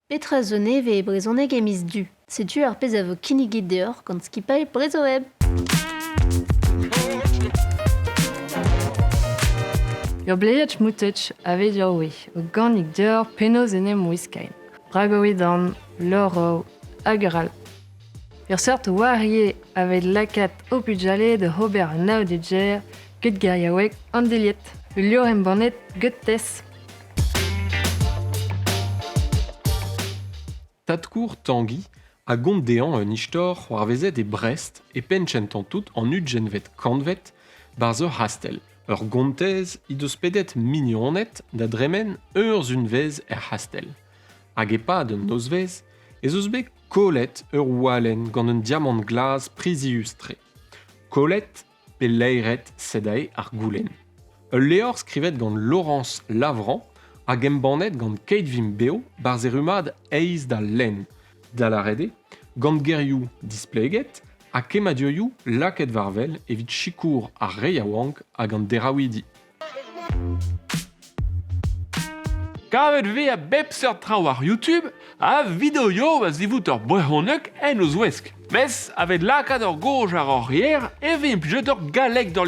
Petra zo nevez e brezhoneg e miz Du? Setu ar pezh a vo kinniget deoc'h gant skipailh Brezhoweb. Ur bleiad moutetch a vez ur o ganig deoc'h penaos en em wiskain. Bragoù dan, loro hag ur all. Ur seurt oarie a vez lakaat ho pugale da ober un aodedjer get geriaoueg an deliet. Ul levr embannet get Tess. Tad-kozh Tangi a gont dezhañ un istor c'hoarvezet e Brest e penn kentañ-tout an ugentvet kantved 'barzh ur c'hastell. Ur gontez he deus pedet mignoned da dremen ur sunvezh er c'hastell. Hag e-pad un nozvezh ez eus bet kollet ur walenn gant un diamant glas prizius-tre. Kollet pe laeret sed aze ar goulenn. Ul levr skrivet gant Laurence Lavrand hag embannet gant Keit Vimp Bev barzh e rummad Aes da lenn, da lâret eo gant gerioù displeget ha kemmadurioù lakaet war-wel evit sikour ar re yaouank hag an deraouidi. Kavet 'vez a bep seurt traoù war YouTube ha videoioù a-zivout ur brezhoneg en o zouesk. Mes aveit lakaat ur goj àr hor yer e vez implijet ur galleg d'ur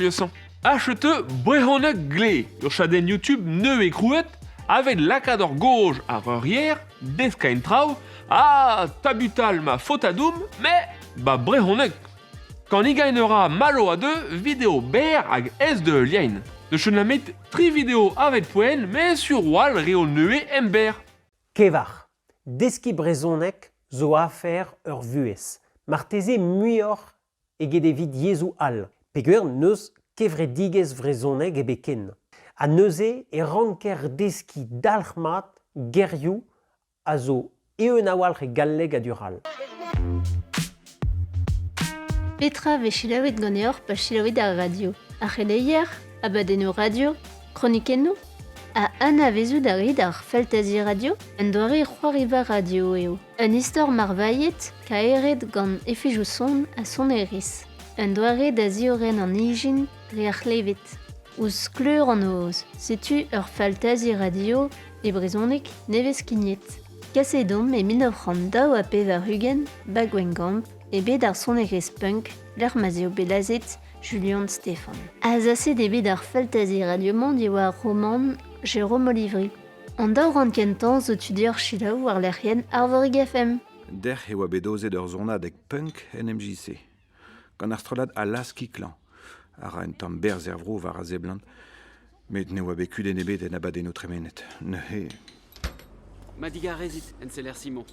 Acheteu brezhoneg gle, ur chadenn YouTube nevez krouet aveit lakaat ur goj àr ur yer, deskañ traoù ha tabutal ma faotadoum, met ba brezhoneg. Kannigañ a ra Malo a deu video berr hag aes da heuliañ. Ne chom nemet tri video avet poent met sur 'walc'h reo neuze emberr. Kevar, deskiñ brezhoneg zo afer ur vuhez, marteze muioc'h eget evit yezhoù all, peogwir n'eus kevredigezh vrezhonek ebet ken. Ha neuze e ranker deskiñ dalc'hmat gerioù a zo eeun a-walc'h e galleg a-du-rall. Petra 'vez selaouet ganeoc'h pa selaouit ar radio? Ar c'heleier, abadennoù radio, kronikennoù? Ha anavezout a rit ar faltazi radio? Un doare c'hoariva radio eo. Un istor marvailhet, kaeret gant efejoù son ha sonerezh. Un doare da ziorren an ijin dre ar c'hleved. Ouzh skleur an noz, setu ur faltazi radio e brezhoneg nevez skignet. Kaset omp e 1982 ba Gwengamp e bed ar sonerezh punk lec'h ma'z eo bet lazhet Julian Stefan. Azaset eo bet ar faltazi radio-mañ diwar romant Jérôme Olivry. An daou rann kentañ zo tu deoc'h selaou war lec'hienn Arvorig FM. Dec'h e oa bet aozet ur sonadeg punk en MJC. Gant ar strollad Alaski Clan, a ra un tamm berzh er vro war a seblant, met ne oa bet kudenn ebet en abadennoù tremenet. Neuze... Ma digarezit, enseller Simon.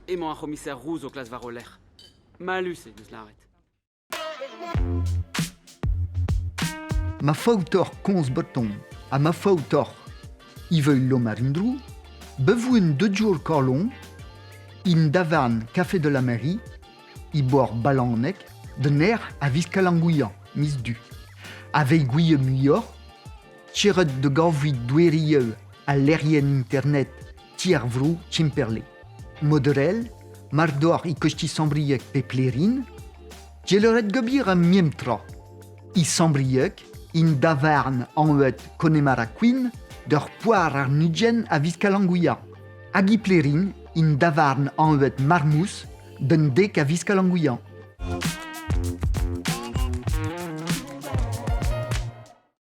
Emañ ar c'homiser Rouz o klask war ho lerc'h. Mallus eo, 'neus lâret. Ma faotoc'h komz boton ha ma faotoc'h ivez Lomarindrou, bevouen deudjour Korlon, in davarn Café de la Mairie, e bord Balaneg, d'un aer a viz Kalangouiañ, miz Du. Aveit gouie muioc'h, tiret da gavout doerioù ha lec'hienn internet Ti ar Vro Kemperle. Moderel, mar doc'h e kosti Sambrieg pe Plerin, gelloret gobir ar mem tra. E Sambrieg, in davarn anvet Connemara Queen, d'ur poar ar nujenn a viz Kalangouiañ. Hag e Plerin, in davarn anvet Marmous, d'un dek a viz Kalangouiañ.